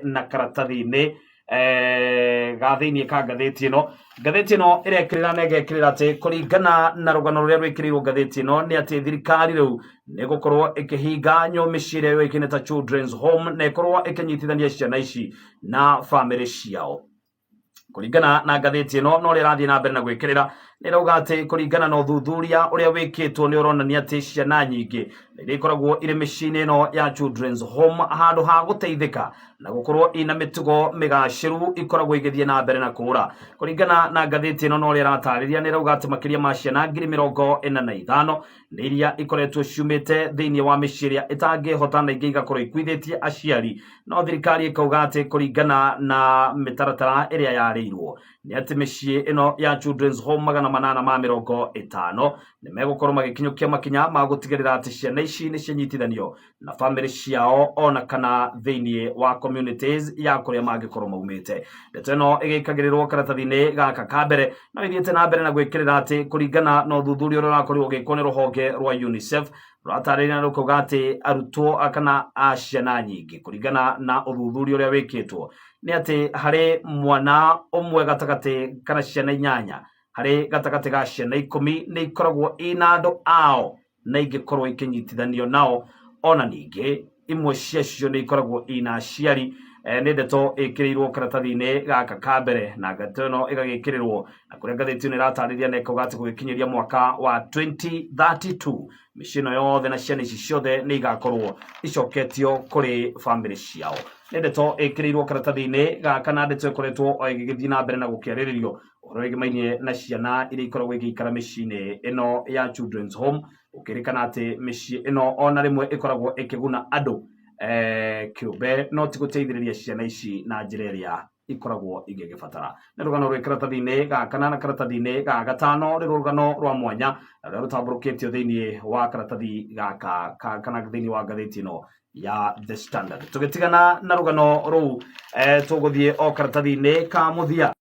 na karatathi-inĩ ga thĩinĩ ka ngathĩti ĩno. Ngathĩti ĩno ĩrekĩrĩra na ĩgekĩrĩra atĩ kũringana na rũgano rũrĩa rwĩkĩrĩirwo ngathĩti ĩno nĩ atĩ thirikari rĩu nĩ gũkorwo ĩkĩhinga mĩciĩ ĩrĩa yũĩkaine ta Children's Home na ĩkorwo ĩkĩnyitithania ciana ici na bamĩrĩ ciao. Kũringana na ngathĩti ĩno na ũrĩa ĩrathiĩ na mbere na gwĩkĩrĩra, nĩ ĩrauga atĩ kũringana na ũthuthuria ũrĩa wĩkĩtwo nĩ ũronania atĩ ciana nyingĩ iria ikoragwo irĩ mĩciĩ-inĩ ĩno ya Children's Home handũ ha gũteithĩka na gũkorwo ina mĩtugo mĩgacĩru ikoragwo igĩthiĩ na mbere na kũra. Kũringana na ngathĩti ĩno na ũrĩa ĩratarĩria, nĩ ĩrauga atĩ makĩria ma ciana 45,000 nĩ iria ikoretwo ciumĩte thĩinĩ wa mĩciĩ ĩrĩa ĩtangĩhota na ingĩ igakorwo ikuithĩtie aciari, no thirikari ĩkauga atĩ kũringana na mĩtaratara ĩrĩa yarĩirwo nĩ atĩ mĩciĩ ĩno ya Children's Home 850 nĩ megũkorwo magĩkinyũkia makinya ma gũtigĩrĩra atĩ ciana ici nĩ cianyitithanio na bamĩrĩ ciao ona kana thĩinĩ wa communities ya kũrĩa mangĩkorwo maumĩte. Ndeto ĩno ĩgĩkagĩrĩrwo karatathi-inĩ gaka ka mbere no ĩthiĩte na mbere na gwĩkĩrĩra atĩ kũringana na ũthuthuria ũrĩa ũrakorirwo ũgĩkwo nĩ rũhonge rwa UNICEF, rũratarĩria na rũkauga atĩ arutwo kana a ciana nyingĩ kũringana na ũthuthuria ũrĩa wĩkĩtwo nĩ atĩ harĩ mwana ũmwe gatagatĩ kana ciana inyanya harĩ gatagatĩ ga ciana 10 nĩ ikoragwo ina andũ ao na ingĩkorwo ikĩnyitithanio nao. Ona ningĩ imwe ciacio nĩ ikoragwo ina aciari. Nĩ ndeto ĩkĩrĩirwo karatathi-inĩ gaka ka mbere na ndeto ĩno ĩgagĩkĩrĩrwo na kũrĩa ngathĩti ĩno ĩratarĩria na ĩkauga atĩ gũgĩkinyĩria mwaka wa 2032 mĩciĩ ĩno yothe na ciana ici ciothe nĩ igakorwo icoketio kũrĩ bamĩrĩ ciao. Nĩ ndeto ĩkĩrĩirwo karatathi-inĩ gaka na ndeto ĩkoretwo o ĩgĩgĩthiĩ na mbere na gũkĩarĩrĩrio ũhoro wĩgĩmainie na ciana iria ikoragwo igĩikara mĩciĩ-inĩ ĩno ya Children's Home, gũkĩrĩkana atĩ mĩciĩ ĩno ona rĩmwe ĩkoragwo ĩkĩguna andũ kĩũmbe no ti gũteithĩrĩria ciana ici na njĩra ĩrĩa ikoragwo igĩgĩbatara. Nĩ rũgano rwĩ karatathi-inĩ ga kana na karatathi-inĩ ga gatano, rĩ rũgano rwa mwanya na rũrĩa rũtambũrũkĩtio thĩinĩ wa karatathi gaka kana thĩinĩ wa ngathĩti ĩno ya The Standard. Tũgĩtigana na rũgano rũu, tũgũthiĩ o karatathi-inĩ ka mũthia.